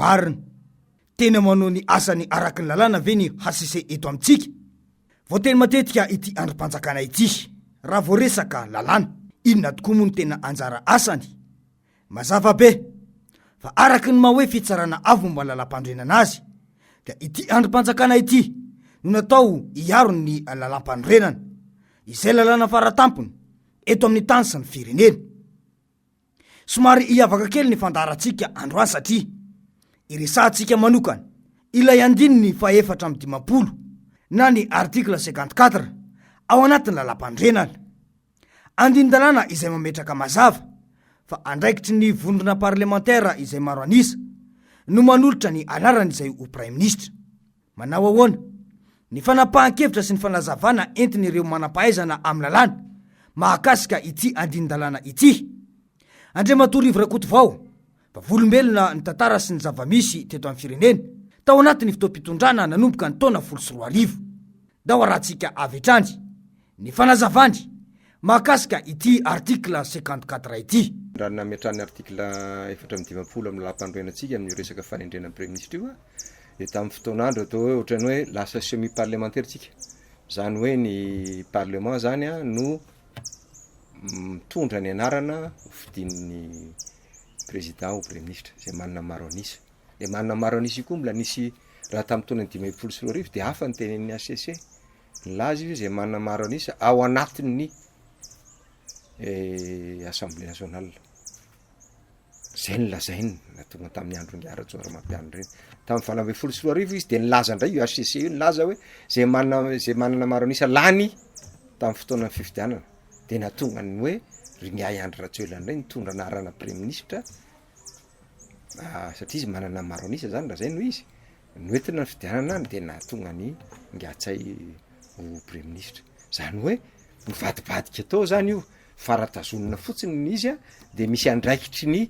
marina. Tena manao ny asany araka ny lalàna ve ny hcc eto amintsika? Voateny matetika ity andrim-panjakana ity raha vao resaka lalàna. Inona tokoa moa no tena anjara asany? Mazava be fa araka ny maha hoe fitsarana avo momba ny lalàmpanorenana azy dia ity andrim-panjakana ity no natao hiaro ny lalàmpanorenana, izay lalàna faratampony eto amin'ny tany sy ny firenena. Somary hiavaka kely ny fandaharantsika androany satria iresahantsika manokana ilay andininy faha-54 na ny article 54 ao anatin'ny lalàmpanorenana. Andinin-dalàna izay mametraka mazava fa andraikitry ny vondrona parlemantera izay maro an'isa no manolotra ny anarany izay ho praiminisitra. Manao ahoana ny fanapahan-kevitra sy ny fanazavana entin'ireo manam-pahaizana amin'ny lalàna mahakasika ity andinin-dalàna ity? Andriamatoa Rivo Rakotovao, vavolombelona ny tantara sy ny zava-misy teto amin'ny firenena tao anatin'ny fotoam-pitondrana nanomboka ny taona 2010. Ndao arahantsika avy hatrany ny fanazavany mahakasika ity article 54 ity. Raha ny nametrahan'ny article 54 amin'ny lalàmpanorenantsika amin'io resaka fanendrena ny praiminisitra io dia tamin'ny fotoan'andro atao hoe ohatran'ny hoe lasa semi parlementaire tsika, izany hoe ny parlement zany no mitondra ny anarana ho fidian'ny président ho praiminisitra izay manana maro an'isa, le manana maro an'isa io koa mbola nisy raha tamin'ny taona 2015 dia hafa ny tenenin'ny HCC, nilaza izy hoe izay manana maro an'isa ao anatin'ny assemblée nationale. Zay no lazainy na tonga tamin'ny andron'i Rajaonarimampianina ireny. Tamin'ny 2018 izy de nilaza indray io HCC io nilaza hoe zay manana zay manana maro an'isa lany tamin'ny fotoanan'ny fifidianana de nahatonga ny hoe ry Miahy Andry Rajoelina indray nitondra anarana praiminisitra satria izy manana maro an'isa zany raha zay no izy. Noentina ny fifidianana de nahatonga an'i Ntsay ho praiminisitra. Zany hoe mivadibadika tao zany io fa raha tazonina fotsiny ny izy a de misy andraikitry ny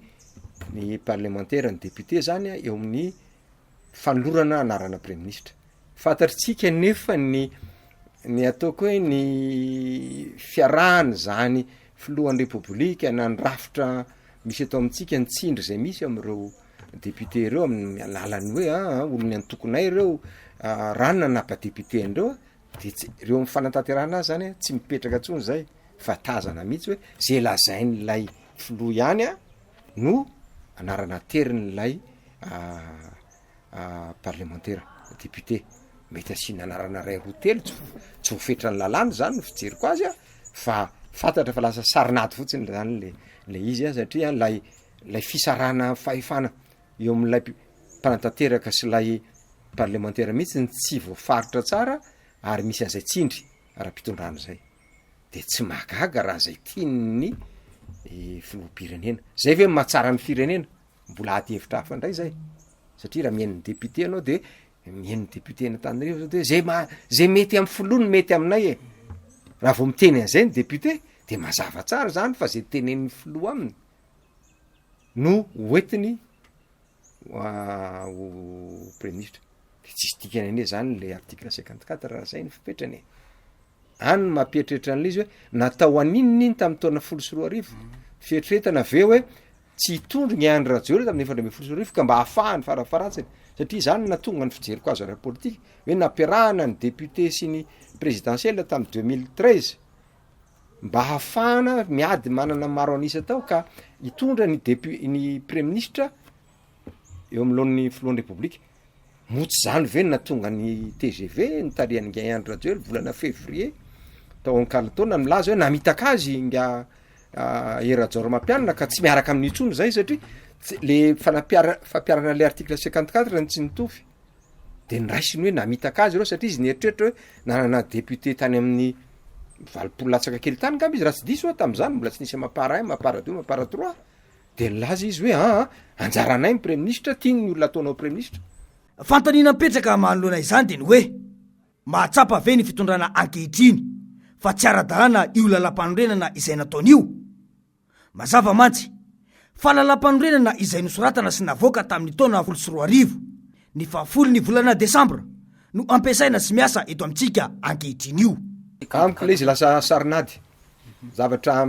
ny parlemantera ny député zany a eo amin'ny fanolorana anarana praiminisitra. Fantatritsika nefa ny ny ataoko hoe ny fiarahana zany filohan'ny repoblika na ny rafitra misy eto amintsika ny tsindry zay misy am'ireo député ireo amin'ny alalan'ny hoe aa olon'ny antokonay ireo raha ny nanapa député an'ireo de tsy reo amin'ny fanatanterahana azy zany a tsy mipetraka ntsony zay fa tazana mihitsy hoe zay lazain'ilay filoha ihany a no anarana aterin'ilay parlemantera député mety asiana anarana ray roa telo tsy tsy voafetran'ny lalàna zany ny fijeriko azy a fa fantatra fa lasa sarin'ady fotsiny zany le le izy a satria lay lay fisarahana fahefana eo amin'ilay mpanatanteraka sy ilay parlemantera mihitsy ny tsy voafaritra tsara ary misy an'izay tsindry ara-pitondrana izay de tsy mahagaga raha zay tian'ny eh, filoham-pirenena zay ve mahatsara ny firenena mbola ady hevitra hafa indray zay satria raha mihaino ny député anao de mihaino ny député ny Antananarivo zao de zay ma- zay mety amin'ny filoha no mety aminay e raha vao miteny an'izay ny député de mazava tsara zany fa zay tenenin'ny filoha aminy no hoentiny ho praiminisitra de tsisy dikany anie zany le article 54 raha zay ny fipetrany e any no mampieritreritra an'le izy hoe natao aninona iny tamin'ny taona 2010 fieritreretana ve hoe tsy hitondro ny Andry Rajoelina tamin'ny 2014 ka mba ahafahany farafaharatsiny satria zany no nahatonga ny fijeriko azy ara-politika hoe nampiarahana ny député sy ny présidentiel tamin'ny 2013 mba hahafahana miady manana maro an'isa tao ka hitondra ny dépu- ny praiminisitra eo anoloan'ny filohan'ny repoblika. Moa tsy zany ve no nahatonga ny tgv nitarihan'i Ingahy Andry Rajoelina volana février tao Ankalitaona nilaza hoe namitaka azy Ingahy Hery Rajaonarimampianina ka tsy miaraka aminy intsony zay satria tsy le fanampiara- fampiharana le article 54 no tsy nitovy. De noraisiny hoe namitaka azy ireo satria izy nieritreritra hoe nanana député tany amin'ny 80 latsaka kely tany ngamba izy raha tsy diso aho tam'zany mbola tsy nisy mapar un, mapar deux, mapar trois de nilaza izy hoe aa anjaranay ny praiminisitra tiany ny olona ataonao praiminisitra. Fanontaniana mipetraka manoloana izany dia ny hoe, mahatsapa ve ny fitondrana ankehitriny fa tsy ara-dalàna io lalàmpanorenana izay nataony io? Mazava mantsy fa lalàmpanorenana izay nosoratana sy navoaka tamin'ny taona 2010, ny fahafolo ny volana desambra, no ampiasaina sy miasa eto amintsika ankehitriny io. Amiko le izy lasa sarin'ady, zavatra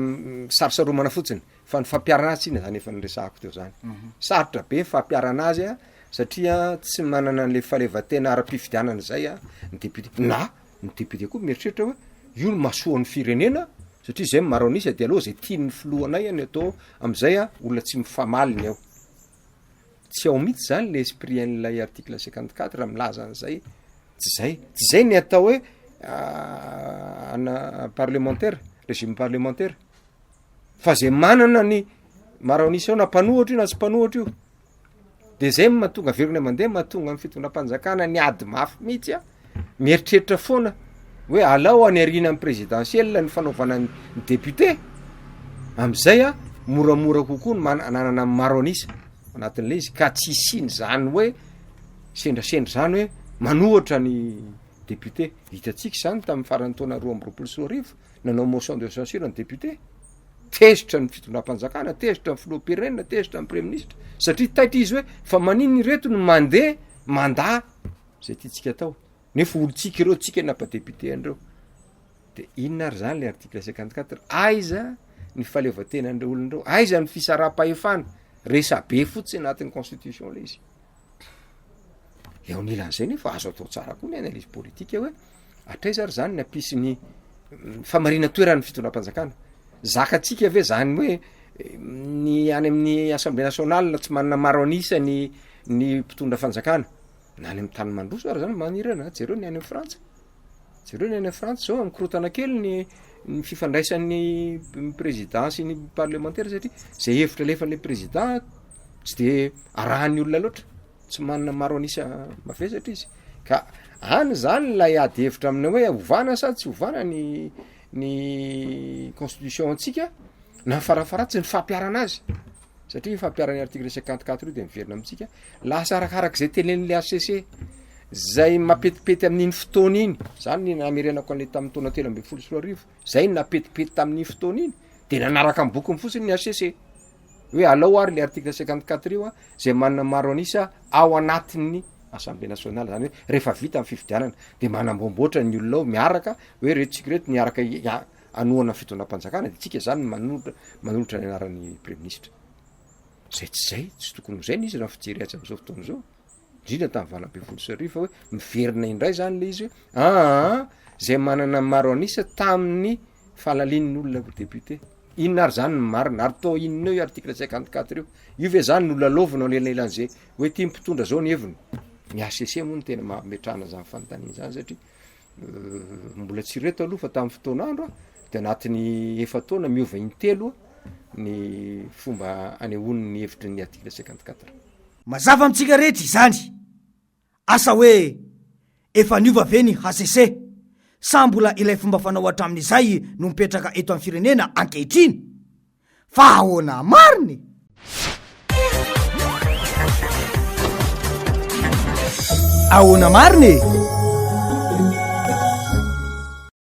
sarisaromana fotsiny fa ny fampiharana azy tsinona zany efa niresahako teo zany, sarotra be ny fampiharana azy a. satria tsy manana an'le fahaleovantena ara-pifidianana izay a ny député, na ny député koa mieritreritra hoe io no mahasoa ny firenena satria zay no maro an'isa de aleo zay tian'ny filohanay ny atao am'izay a olona tsy mifamaly ny ao. Tsy ao mihitsy zany le esprit an'ilay article 54 milaza an'izay, tsy zay, tsy zay ny atao hoe ana parlementaire, régime parlementaire, fa zay manana ny maro an'isa ao na mpanohatra io na tsy mpanohatra io, de zay no mahatonga averina mandeha mahatonga ny fitondram-panjakana ny ady mafy mihitsy a, mieritreritra foana hoe alao any aoriana ny présidentielle ny fanaovana ny député am'izay a moramora kokoa ny mana- ananana ny maro an'isa anatin'le izy ka tsy hisiany zany hoe sendrasendra zany hoe manohatra ny député. Hitantsika zany tamin'ny faran'ny taona 2022 nanao motion de censure ny député, tezitra ny fitondram-panjakana, tezitra ny filoham-pirenena, tezitra ny premier ministre satria taitra izy hoe fa maninona ireto no mandeha mandà zay tiantsika atao nefa olontsika ireo, tsika nampa député an'ireo. De inona ary zany le article 54? Aiza ny fahaleovantenan'ireo olona ireo? Aiza ny fisaraham-pahefana? Resabe fotsiny anatin'ny constitution le izy. Eo anilan'izay nefa azo atao tsara koa ny analyse politique hoe hatraiza ary zany ny hampisy ny famarinan-toeran'ny fitondram-panjakana. Zakantsika ve zany hoe ny any amin'ny assemblée nationale tsy manana maro an'isa ny ny mpitondra fanjakana? Na any amin'ny tany mandroso ary zany manirana, jereo ny any amin'ny Frantsa, jereo ny any amin'ny Frantsa zao mikorotana kely ny ny fifandraisan'ny président sy ny parlementaire satria zay hevitra alefan'le président tsy de arahan'ny olona loatra, tsy manana maro an'isa mavesatra izy. Ka any zany lay ady hevitra aminy hoe ovana sa tsy ovana ny ny constitution antsika na farafaratsy ny fampiharana azy, satria fampiharana ny article 54 io de miverina amintsika lasa arakarak'izay tenenin'le HCC zay mampetipety amin'iny fotoana iny. Zany ny namerenako an'le tamin'ny taona 2013, zay no nampetipety tamin'iny fotoana iny, de nanaraka ny bokiny fotsiny ny HCC hoe alao ary le article 54 io a, zay manana maro an'isa ao anatin'ny assemblée nationale, zany hoe rehefa vita ny fifidianana de manamboamboatra ny olona ao miaraka hoe reto tsika reto niaraka anohana ny fitondram-panjakana, de tsika zany manolotra ny anaran'ny premier ministre. Zay tsy zay, tsy tokony ho zay ny izy raha fijery azy am'izao fotoana izao, indrindra tamin'ny 2018, fa hoe miverina indray zany le izy hoe aa zay manana maro an'isa tamin'ny fahalalian'ny olona ho député. Inona ary zany ny marina? Ary tao inona eo io article 54 io? Io ve zany no lalaovina ao anelanelan'izay hoe tia mpitondra zao ny heviny? Ny HCC moa no tena mametrahana zany fanontaniana zany, satria mbola tsy reto aloha fa tamin'ny fotoan'andro a, de anatin'ny efa-taona miova intelo ny fomba anehoany ny hevitry ny article 54. Mazava amintsika rehetra izany. Asa hoe efa niova ve ny HCC sa mbola ilay fomba fanao hatramin'izay no mipetraka eto amin'ny firenena ankehitriny? Fa ahoana marina e? Ahoana marina e?